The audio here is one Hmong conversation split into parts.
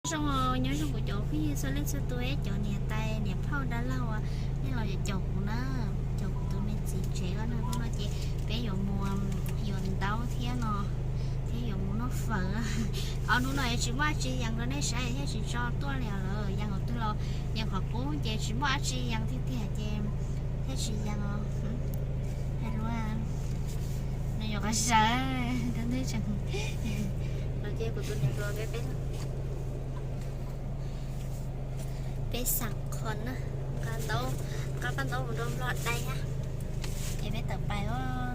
Zoo, nyob zoo kuv cov phooj ywg txhua leej txhua tus, cov niam tais niam phauj dab laug, nej los caum kuv na, caum kuv tus me txiv tsev no. Hnub no ces peb yuav mus yuav ntaub thiab no, thiab yuav mus noj fawm. Ob hnub no tsis muaj dab tsi yees rau nej saib thiaj tsis tso tuaj li lawm. Yees qhov twg los yees qhov qub ces tsis muaj dab tsi yees tiag tiag ces thiaj tsis yees os. Hais lus, nws yuav qhov sawv, ntawd tseem los ces kuv tus niam hluas peb, peb xav qhov na, nqa ntaub, nqa paj ntaub mus rau Nplog dai na. Ces peb tawm pais,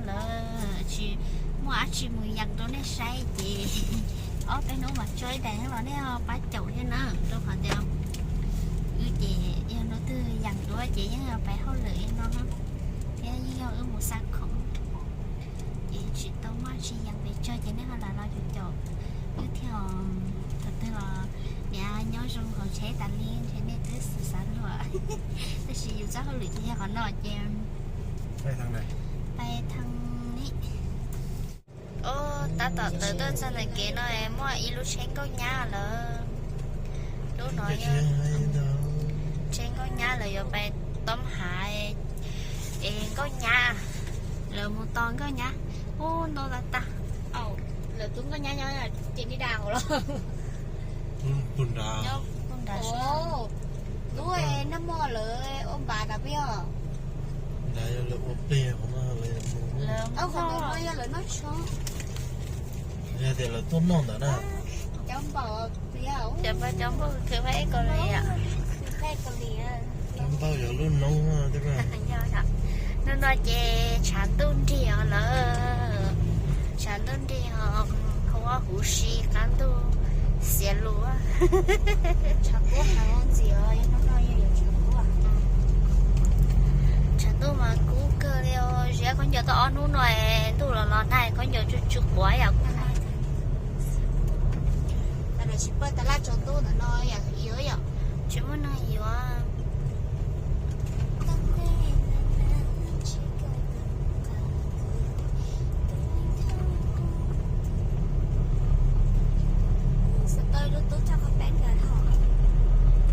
lawv tsis muaj dab tsi mus yees rau nej saib ces ob peb hnub mam tso ib daim los nej ho pab caum thiab na, rau qhov tias wb ces yog hnub twg yees dua ces yeej pais hauj lwm li no thiab yeej yog wb mus xa khoom. Ces tsis tau muaj dab tsi yees pes tsawg ces nej ho lam los caum caum wb thiab. Thaum twg los niam nyob zoo hauv tsheb tas li ntshe nej twb xav xav luag, tab sis yus txoj hauj lwm ces yog qhov no ces pais thaj ni. Tab tom tawm tuaj txog ntawm kev no muaj ib lub tsheb nkauj nyab lawm. Lub no yog tsheb nkauj nyab, lawv yuav pais tom hav es nkauj nyab, lawv mus tos nkauj nyab. Ub, ntau tas tas. Lawv tus nkauj nyab nyob ces nij da hauv los. Nyob puag nrad. Lub nag hmo lawv ua npav nrad peb os. Nrad yog lawv ua plig qhov no, lawv mus. Qhov no yog lawv noj tshoob. Yog tias lawv tuaj noj ntawd na. Cov npau, cov npau khwv faj ib kaus li. Cov npau yog lub noob. Hnub no ces tshav ntuj nrig os lawm. Tshav ntuj nrig os, huab huv si qab ntuj xiav lus. Tshav ntuj mas kub kawg li os, ziab khaub ncaws tau ob hnub no, ntuj los los nag khaub ncaws tsw tsw quav yom. Tsis muaj neeg yuav.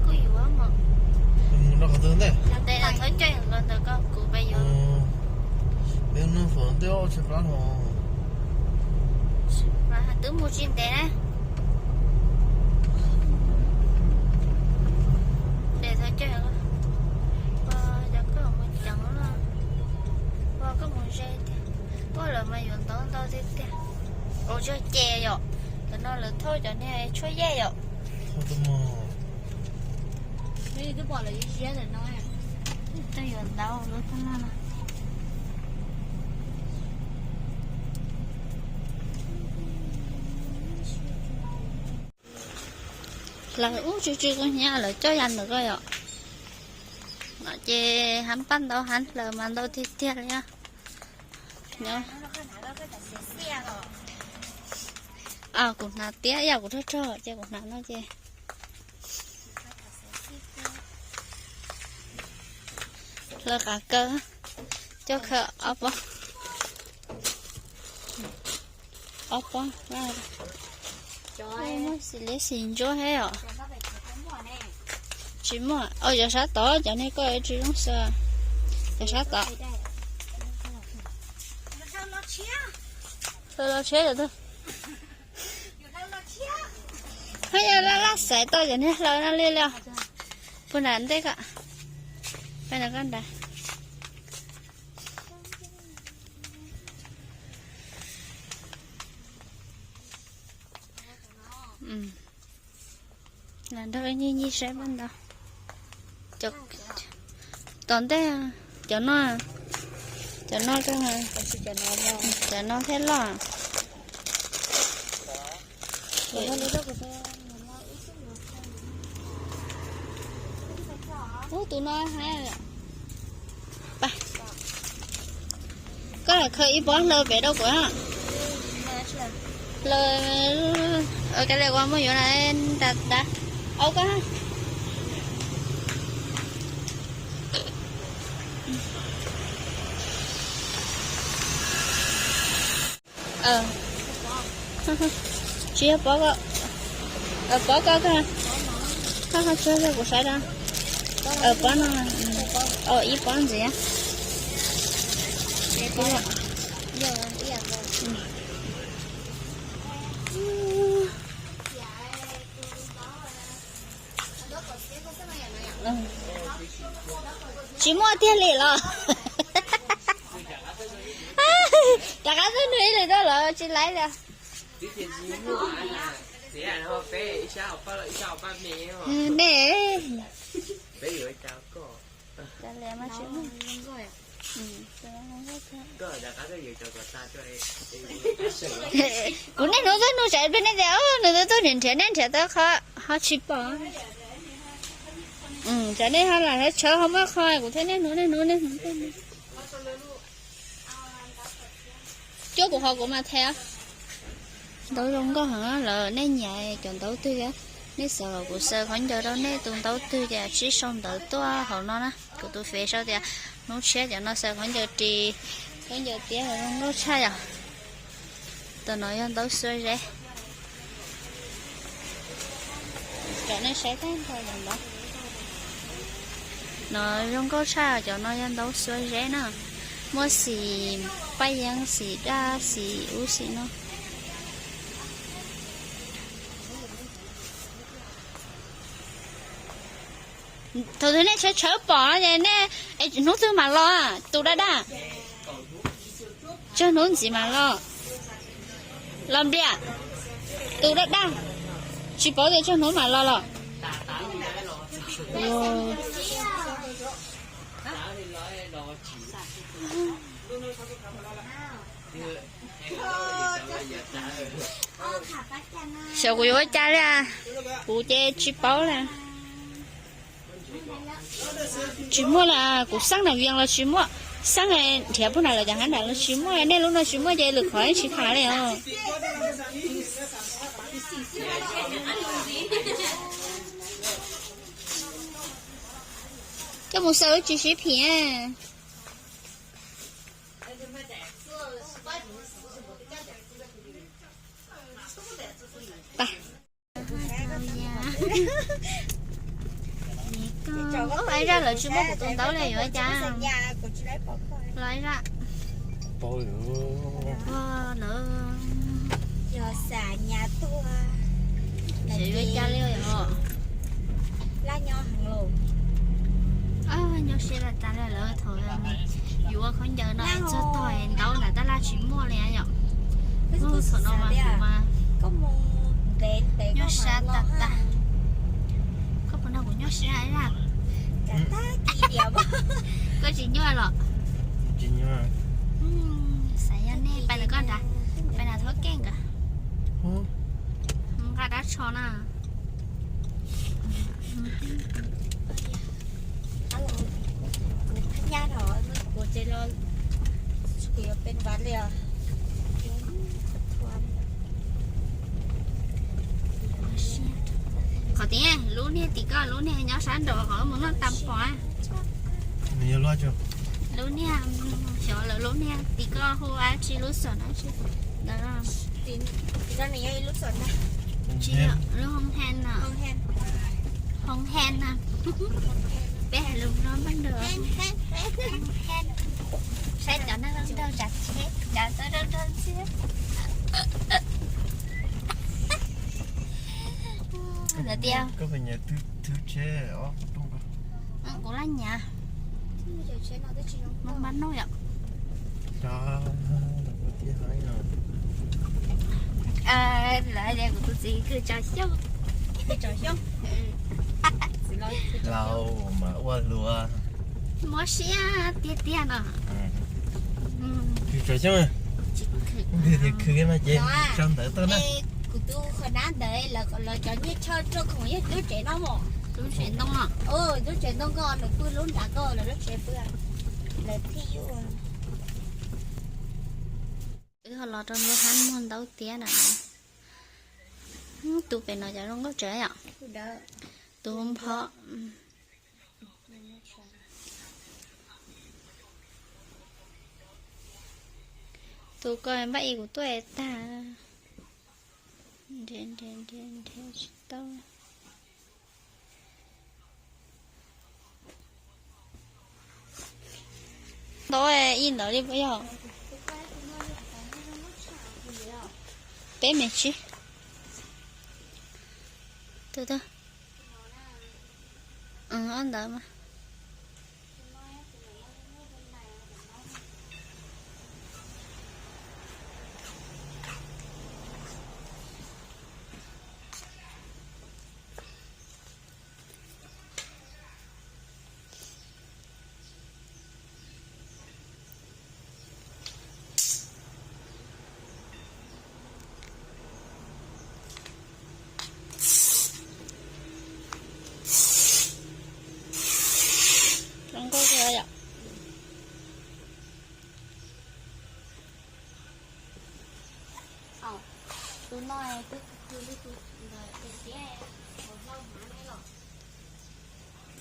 Kuj yuav mas. Tes thawj coj los ntawm ko kuv peb yuav. Peb noj fawm ntej ob tsheb plab no. Twb mus tsis ntev na. Tes thawj coj, cov koj mus ceev, koj mus ze tiag. Ua lawv mas yuav ntau ntau tiag tiag. Ua tsuag ces yom, cov no lawv thauj cov niag tshuaj yej yom. Twb yuav ntau lub thaj laj no. Lawv ub tsw tsw koj hnyav lawv coj ya ntawm ko yom. No ces hav paj ntau hav hlaws mas ntau tiag tiag li. Kuv hnav tiab yam kuv rog rog ces kuv hnav no ces hlaws qav kaw, coj khawb ob pob, ob pob. Muaj xis liab xis ntsuab thiab os. Tsis muaj, cov sab tod cov niag ko tsis zoo xav, cov sab tod. Hlaws los tshiab. Hab yog laj laj xaiv tau cov niag hlaws no li li os. Puag nram ntej ko, peb nram ko nrad. Los nrog nyiag nyiag saib paj ntau. Tom ntej, cov no, cov no, cov no thiab loj. Ub, tus no hab. Koj lam khaws ib pob hlaws pem rau kuv. Hlaws, ka le ua muaj yuav na, nta nta. Au koj. Tsis yog pob ko, pob ko koj. Koj ho tsuag rau kuv saib da. Pob no, ib pob ntxiv. Tsis muaj tiag li los? Rov qab tuaj nug ib lwm tuaj los tsis laib li. Nej, kuv niaj hnub tuaj nug tsam peb nej tias nws tuaj tuaj nrhiav nrhiav, nej nrhiav tau qhov ho tsis pom. Tsam nej ho lam tshawb ho muab qho, kuv thiaj niaj hnub niaj hnub niaj hnub tuaj nug. Cuab kuv qhov kuv mas them. Ntaub zoo nkauj heev lawm, nej nyiam cov ntaub twg, nej xav kom kuv xaws khaub ncaws rau nej tus ntaub twg ces tsib sau ntawv tuaj hauv no na. Kuv tus Fev sau tias hnub tshiab cov no xaws khaub ncaws ris, khaub ncaws tiab zoo nkauj tshaj yom. Tus no yog ntaub xuab zeb. Cov nej saib tag nrho cov ntaub no zoo nkauj tshaj, cov no yog ntaub xuab zeb na, muaj xim paj yeeb, xim daj, xim ub xim no. Thaum twg nej tshawb tshawb pom ces nej, hnub twg mam los, tus daj daj. Tsawg hnub ntxiv mam los? Los npliam, tus daj daj. Tsis paub tias tsawg hnub mam los los? Xyov kuv yuav ua cas li, kuv ces tsis paub li. Tsis muaj li, kuv xeeb nas vias los tsis muaj, xeeb nrhiav puag nram lawv cov hab nram los tsis muaj, nej lub no tsis muaj ces lwm qhov tsis tham li os. Coj mus xaws tsis sib phim. Ub, ib zaj lawv tsis muab kuv tus ntaub li yuav cas? Los ib zaj. Lawv xav yuav cas li os? Nyob siab tas tas li lawm thaum yus ua khaub ncaws no txog tog ntaub nram tab laj tsis muaj li yom. Thaum no mas kuv mas nyob siab tas tas. Koj puas nrog kuv nyob siab ib zaj? Koj tsis nyob los? Xav yog nej pais ntawm koj nrad, pais nrad thoob keej nkaus. Nqa dab tsho na. Qhov tias lub niag tim koj lub niag nyob sab nraud qhov mus noj tas pom. Lub niag, xyov lawv lub niag tim koj hu dab tsi lub xom dab tsi ntawd. Tsis yog lub hoo hen no. Hoo hen no. Peb hais lus no npaj nrog. Saib cov neeg nraug nraug tsav tsheb, cov nraug nraug ntxiag. Lawv tias kuv laj nyav, npaj noj yom. Lawv hais tias kuv tus txiv kws tso xyoob. Laus mas ua luaj. Mob siab tiag tiag no. Kws tso xyoob, tias khwv mas ces tso ntawd tuaj na. Kuv tus qhov nab ntawd lawv cov nyiaj tshaj rau khoom yog lub tsev no mos. Lub tsev ntoo no. Lub tsev ntoo ko nws pw lub nrad ko lawv lub tsev pw. Lawv thij yuj. Wb ho los rau nruab hab muag ntaub tiab na. Tus pem no cov zoo nkauj tsawv yom. Tus npho. Tus ko npaj ib kuv tuaj tag. Nrhiav nrhiav nrhiav nrhiav tsis tau. Ntau ib ntawd li puas yog? Peb me tsib. Tus twg? Ob ntawd mas. Zoo nkauj kawg yom. Tus no, tus,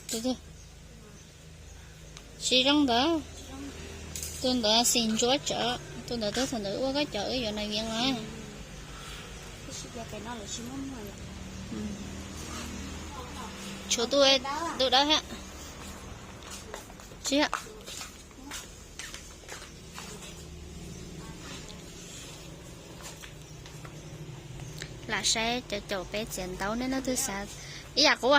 tus, tsis zoo ntawd. Tus ntawd xim ntsuab tsawv, tus ntawd twb thaum ntawd ua koj cov wb yuav nas viav los. Tshuav tus, tus dawb thiab. Tsis lam saib cov caum peb txiav ntaub nej leej twg xav ib yam qub.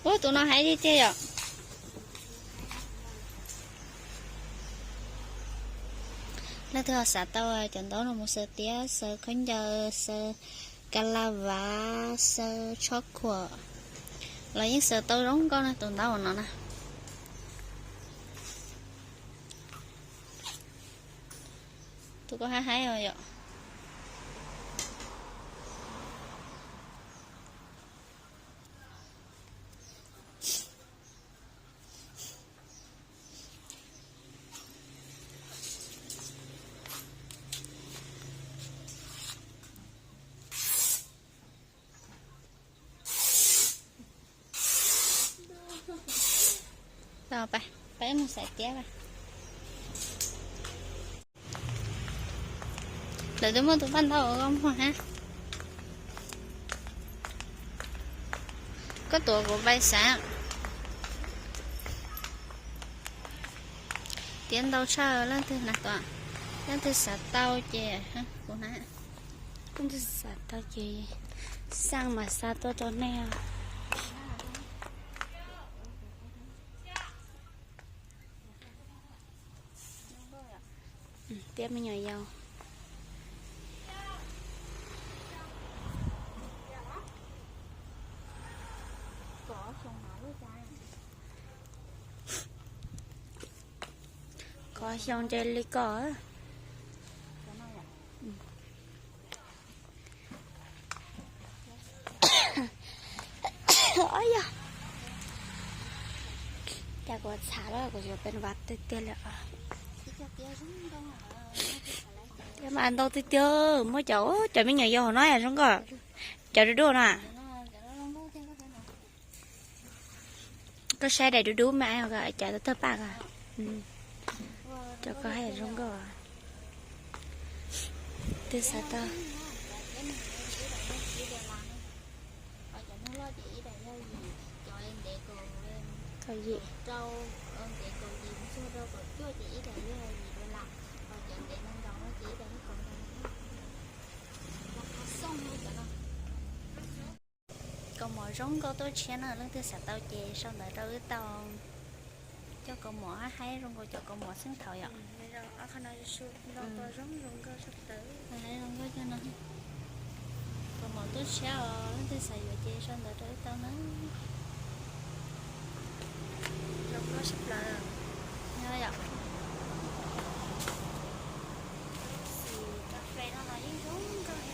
Ua tus no hais tiag tiag yom. Leej twg ho xav tau cov ntaub no mus xaws tiab, xaws khaub ncaws, xaws ka la vav, xaws tshob khuam los yeej xaws tau zoo nkauj na tus ntaub no na. Tus koj hab haib os yom. Peb mus xaws tiab. Lawv twb muaj tus paj ntaub ua koj muag hab. Koj tuav kuv pais xav. Tiav ntau tshaj leej twg na tuav. Leej twg xav tau ces kuv na. Leej twg xav tau ces xaj mas xa tuaj rau nej. Tiab me nyuam yaus. Kov xyoo nce li koj. Yog cas kuv txham los kuv yuav pes vas tiag tiag li. Tiab mas ntau tiag tiag, muab cov, cov me nyuam yaus no zoo nkauj, cov dub dub na. Koj saib daim dub dub mas cov tawg paj ko, cov koj hais zoo nkauj. Twb xav tau. Kaum yim. Kaus mom zoo nkauj tuaj tshiab no, leej twg xav tau ces sau ntawv rau wb tau. Cov kaus mom haib zoo nkaus cov kaus mom xeeb thaum yom. Zoo nkauj cov no. Kaus mom tuaj tshiab os, leej twg xav yuav ces sau ntawv rau wb tau na. Zoo nkauj sab plaws. Yog yom. Xim kas fes no los yeej zoo nkauj.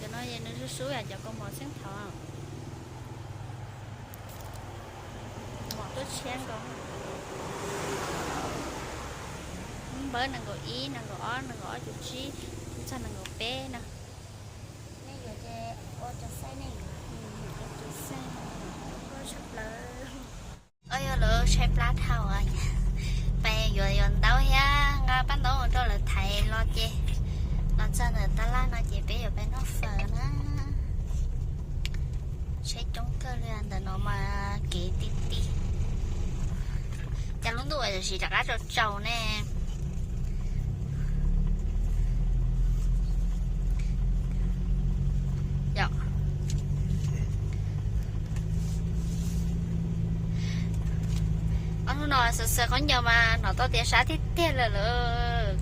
Cov no es nws sub sub yam cov kaus mom xeeb thaum. Mom tuaj tshiab nkaus. Npawb nees nkaum ib, nees nkaum ob, nees nkaum ob cuv tsib, txog nees nkaum peb no. Nej yuav ces ua cov xaij nej yuav. Cov xaij no zoo nkauj tshaj plaws. Yog lawv tshaib plab dhau, peb yuav yuav ntaub thiab nqa paj ntaub mus rau lawv thaiv los ces los txog ntawm tab laj no ces peb yuav peb noj fawm na. Tsheb coob kawg li ntawm no mas kev ti ti. Cas lub ntuj ua tam sim rov qab tsaus tsaus ne. Yog, ob hnub no xaws xaws khaub ncaws mas hnov tau tias sab tiag tiag lawm lawm.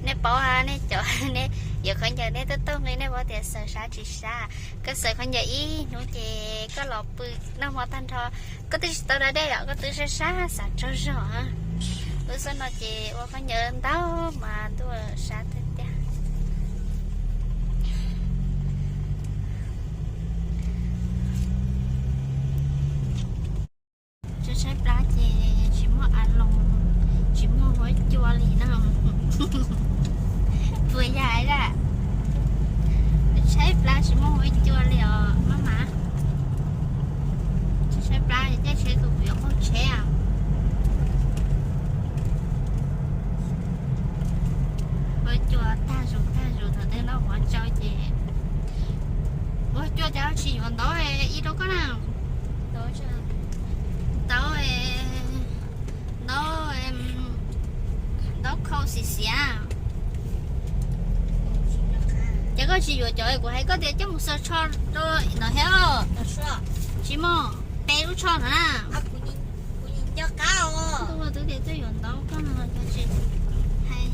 Nej paub, nej cov, nej yuav khaub ncaws nej tuaj taug nqi nej paub tias xaws sab tsis sab. Koj xaws khaub ncaws ib hnub ces koj los pw noj hmo tag nrho, koj twb tsis tau da dej os, koj twb sab sab xav tsaug zog. Lub xub no ces ua khaub ncaws ntau mas ntuj sab tiag tiag. Tshaib tshaib plab ces tsis muaj a loos, tsis muaj huab cua li no. Puas yog ib yam? Tshaib plab tsis muaj huab cua li os maj mam. Tshaib plab caij tsheb kuv yuav qaug tsheb. Huab cua tag zus tag zus, thaum twg noj mov tsau ces huab cua cas tsis yuav ntaub ib rau koj na. Ntaub, ntaub, ntaub khau xiav xiav. Ces koj tsis yuav cov kuv hais koj tias coj mus xaws tsho rau ntawd thiab? Tsis muaj, peb lub tsho ntawd na. Tuaj twb tias tuaj yuav ntaub koj no tsis hais.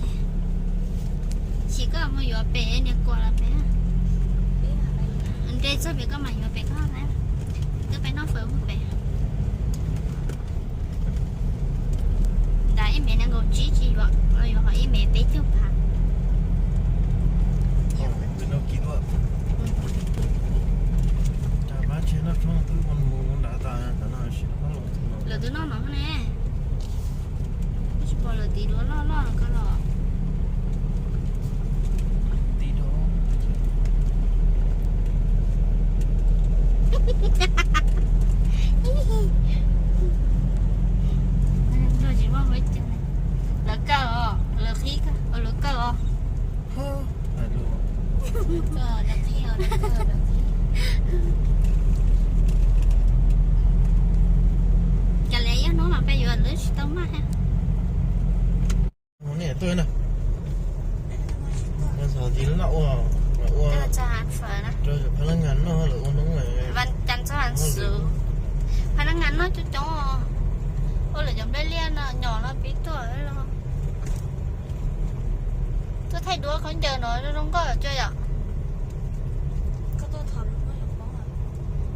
Sim koj mus yuav pem niag kuam los pem. Nres txog pem koj mam yuav pem koj na. Twb peb noj fawm mus pem. Nrad ib mev nees nkaum tsib tsis yuav, yuav hov ib mev peb caug phav. Lawv twb noj no ne. Tsis pom lawv tiv duav loj loj los koj los. Lawv kaw os, lawv qhib, lawv kaw os. Cas li ib hnub no peb yuav lwm tsis tau maj thiab. Phab nab ngas noj coob coob, ua lawm cov nplej liaj no nyom no pib tuaj los. Tuaj thaij duab khaub ncaws no zoo zoo nkauj cuag yom.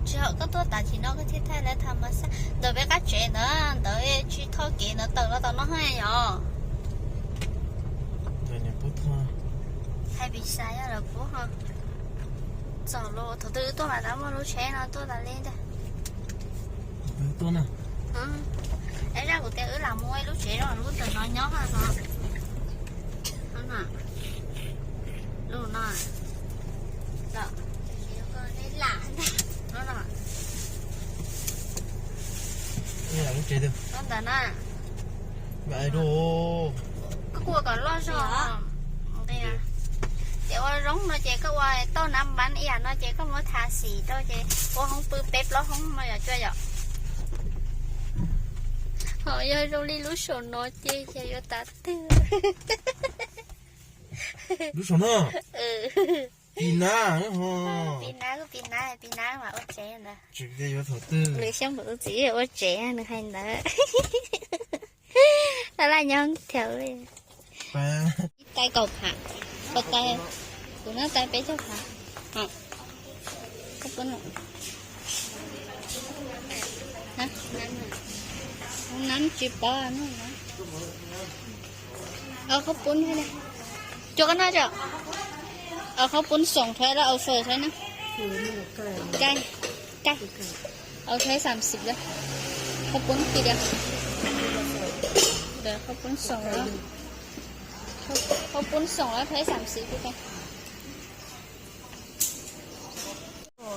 Tsis, koj tuaj tas chim no koj thiaj thaij lawv tham mas xaj ntawm peb qab tsev ntawd, ntawd tsis thoj kev ntawd tawm los tom no yom. Hais piv xav yog lawv pub ho. Txog los thaum twg tuaj mas tab muaj lub tsheb no tuaj tas li ntag. Es zaj kuv tias wb lam mus ua ib lub tsev zoo lub ntawm no nyob no. Lub no. Lub no. Lub ntawd na. Koj ua kom loj zog. Ces ua zoo no ces koj ua tauj nab npab ib yam no ces koj muab tha xim rau ces ua hoob pw peb plaub hoob no yom cuag yom. Ho yog zoo li lub saum no ces xyov yuav tav twg. Lub saum no. Pis nab, pis nab, pis nab mas ua tsev ntawd. Nws xyoob npaum tus txiv ua tsev nws hais ntawd. Laj laj nyob thiab li. Ib tais kaum phav, ua tais, kuv noj tais peb caug phav. Nab tsis paub no. Au khaub poob, cua koj noj tso. Au khaub poob xoom thiab los au fawm thiab na. Cai, cai. Au thiab xam xim thiab. Khaub poob ti tias. Khaub poob xoom, khaub poob xoom thiab xam xim tias.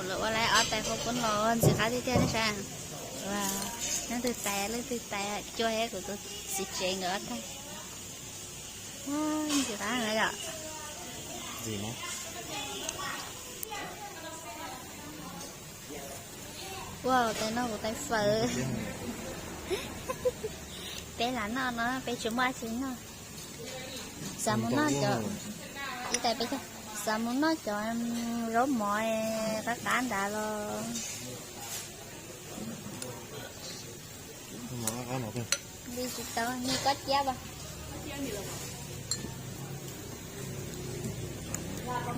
Lawv ua lawv ob tais khaub poob los ntxim qab tiag tiag nej saib. Leej twg tais leej twg tais, cua thiab kuv tus txiv tsev nkawd ob tug. Ntxim qab na yom. Ua tais no kuv tais fawm. Peb lam noj no, peb tsis muaj dab tsi noj. Xav mus noj cov, ib tais peb, xav mus noj cov zaub mov qab qab nrad los. Li tsis tau, ni kob ciab as.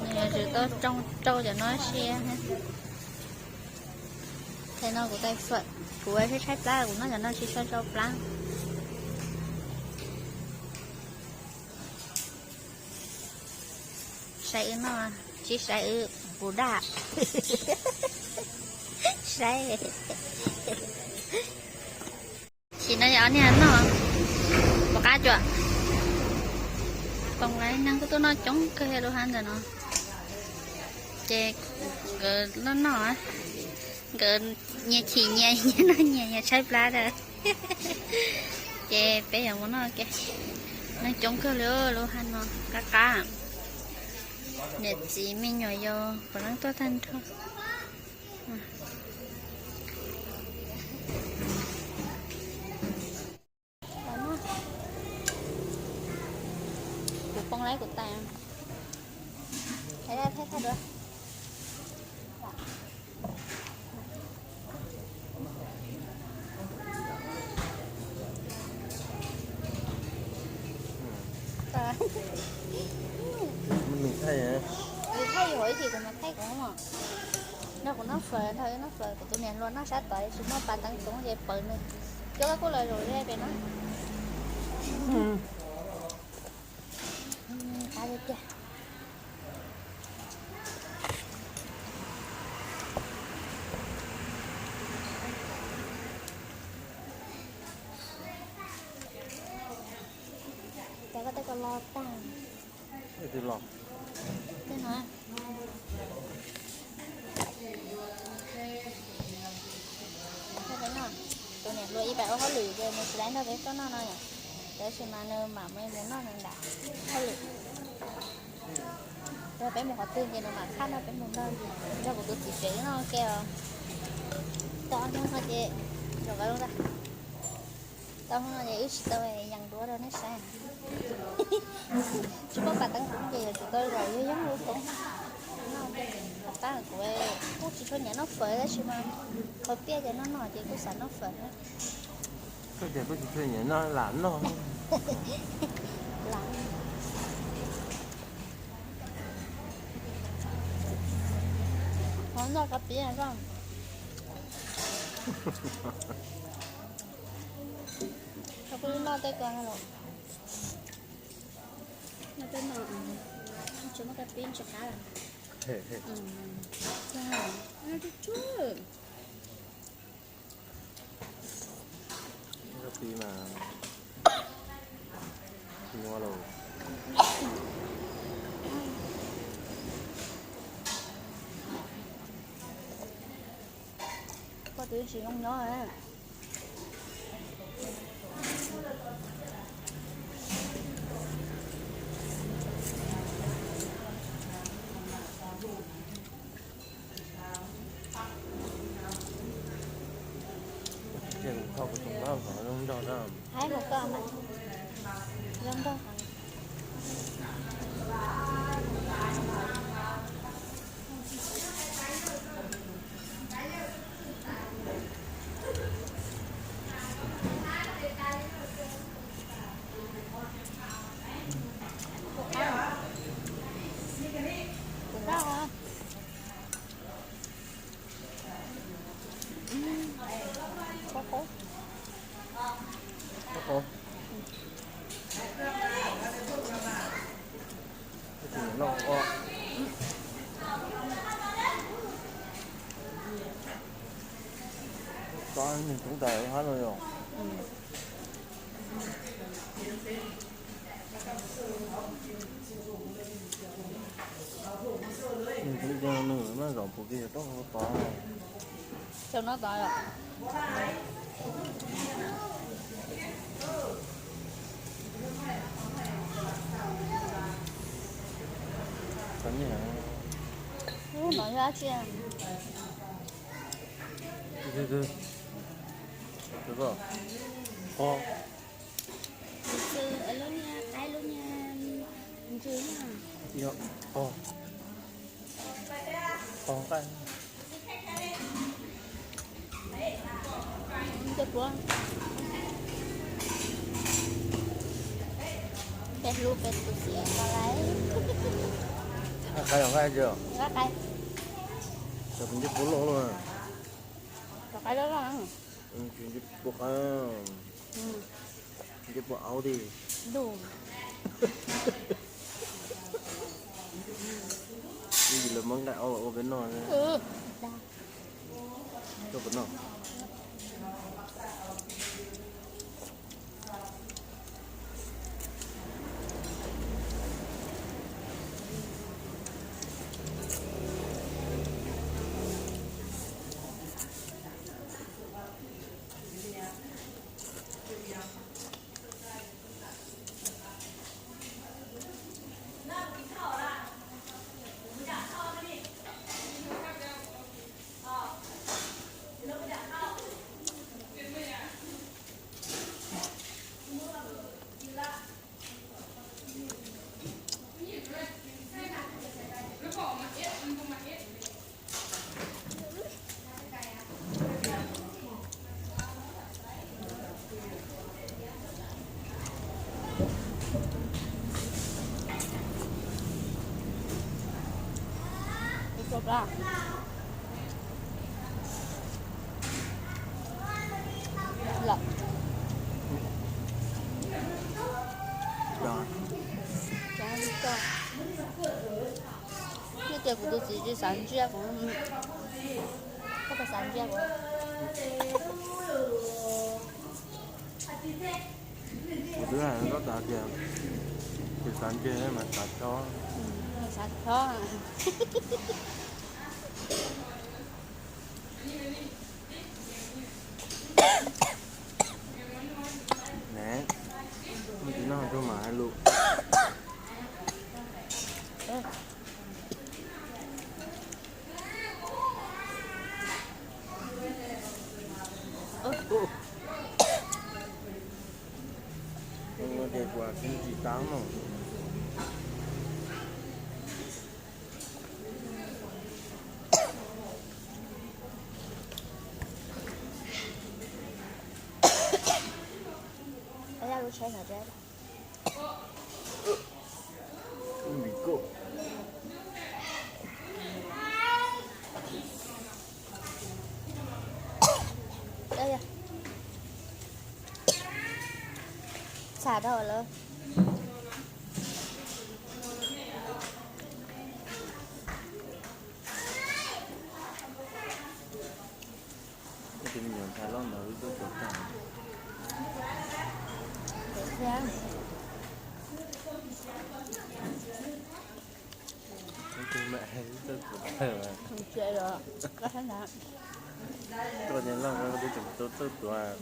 Nws yuav tsum tau rau cov no siab. Thaum no kuv tais fawm, kuv tshaib tshaib plab, kuv noj cov no tsis tshua tsau plab. Saib wb noj, tsis saib wb puas daj. Saib. Sim no yog ob niag noj, puas qab tsuas. Koom lawv neeg kuj tuaj noj coob kawg lub hab ntawm no. Ces nkawd noj noj, nkawd nyias chim nyias, nyias noj nyias, nyias tshaib plab lawm. Ces peb yuav mus noj ke. Neeg coob kawg li lub hab no, qab qab. Niam txiv me nyuam yaus puav leej tuaj tag nrho. Kuv poob lawm kuv tais. Thaij thaij dua. Nws thaij, nws thaij yuav ib chim kuv mas thaij kuv mas. Nrog kuv noj fawm, nrog wb noj fawm, kuv tus niam hluas noj sab tod tsis muaj pas teev toob ces pawv nws. Coj koj kuj los zaum ze pem no. Qab tiag tiag. Cov koj tej ko los tag. Tej no. Tus niam hluas ib pab ua hauj lwm ces nws tsis tau nrog peb tuaj noj no yom. Tab sis mas nws mam mus noj nws nram hauj lwm. Yog peb mus qhov twg ces nws mam khaj nrog peb mus nrog, nrog kuv tus txiv tsev noj ke os. Tau hnub no ces, zaum qab lub ntag. Tau hnub no ces wb tsis tau yees duab rau nej saib. Tsis muaj pas teev toob ces yuav tsum tau zaum yog yog lub toob. Qab kuv kuj tsis tshua nyiam noj fawm tab sis mas qhov piaj ces noj noj ces kuj xav noj fawm. Koj tias koj tsis tshua nyiam noj lam noj. Lam. Ho noj koj piaj zoj. Koj kuj noj tej ko los. Noj tej no tsis muaj koj piaj tsis qab lawm. Koj piaj mas nyuaj los. Koj twb tsis zoo nyob. Ces kuv kho kuv tus npawb kom zoo nraug na. Haib mus koj mas zoo nraug. Qhov qhov. Noj ua. Tov nws tub tais hab no yom. Nws tub tais nws maj zaum pum kiag yog toj tov. Cov no tod yom. Ub, no yog dab tsi? Qhov. Yog, o, o nqaij. Ncej puab, peb hlub peb tus txiv no lawm. Nqaij, nqaij, nqaij. Cov ncej puab loj loj. Cov qaib loj loj. Ncej puab qaib, ncej puab aub tiag. Ib yim lawv muab nqaij aub los ua peb noj. Tuaj puas noj? Lawm. Cov li ko. Nyob tias kuv tus txiv tsis xav ntsia kuv, koj puas xav ntsia kuv? Kuv twb hais rau koj tas tias tsis xav ntsia mas xav chob. Xav chob. Ne, tsis noj tsuag mam hais lus. Ua ces kuv tsis tsis tab no. Vim koj txham dhau lawm. Tus me nyuam ntxhais loj ntawd wb tuaj tuav tag. Tus me wb tuaj tuav tag. Tuaj niag loj twb tseem tuaj tuav.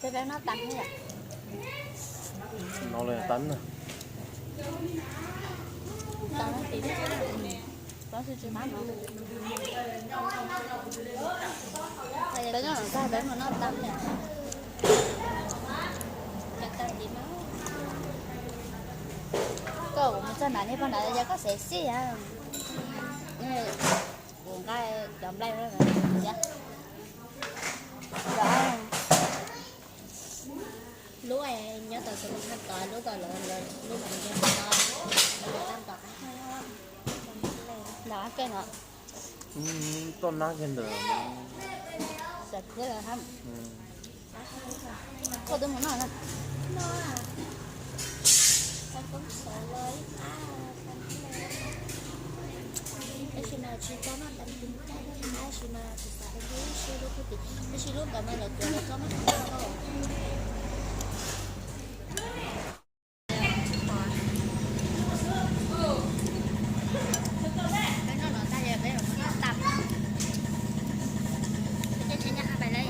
Peb peb noj tas thiab yom? No lawm tas na. Tas no tim peb xwb tsis mab no. Peb noj no tag peb mus noj tas. Cas tas tim no. Koj mus txog nram niag pog nrad yog koj xev xij a. Kuv nqa cov nplaig thiab. Lub nyob tau tus no tod, lub tau lawv lub mas nce tod, lawv tau tod qab. Ntawm qab ke no. Toj nab kiag ntawd. Xav thiab lawm hab. Koj twb mus noj na. Tab sis mas tsis tau noj ntam tus tab sis mas kuv xav tias sib lub pub tim, tab sis lub ntawd mas lawv tuav lawv txob mab tau. Peb noj no tag ces peb los noj tas. Peb coj tsheb nyob qab pais lawm.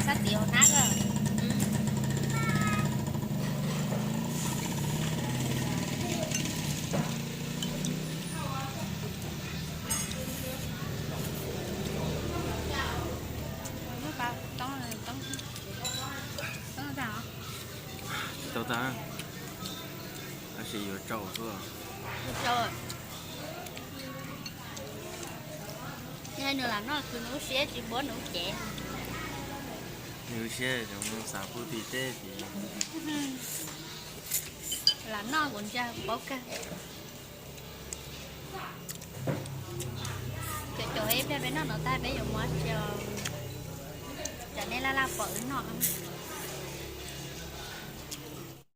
Koj txiv hauv hnab koj. Tau tag, tab sis yuav tsau xwb. Nws lam noj kwv nws lub siab tsis npuab nws lub cev. Nws lub siab xav pub tim teb tid. Lam noj kuv ntsia paub kawg. Cov cov ib pliag peb noj no tag peb yuav mus tsi, tsam nej laj laj pom wb noj.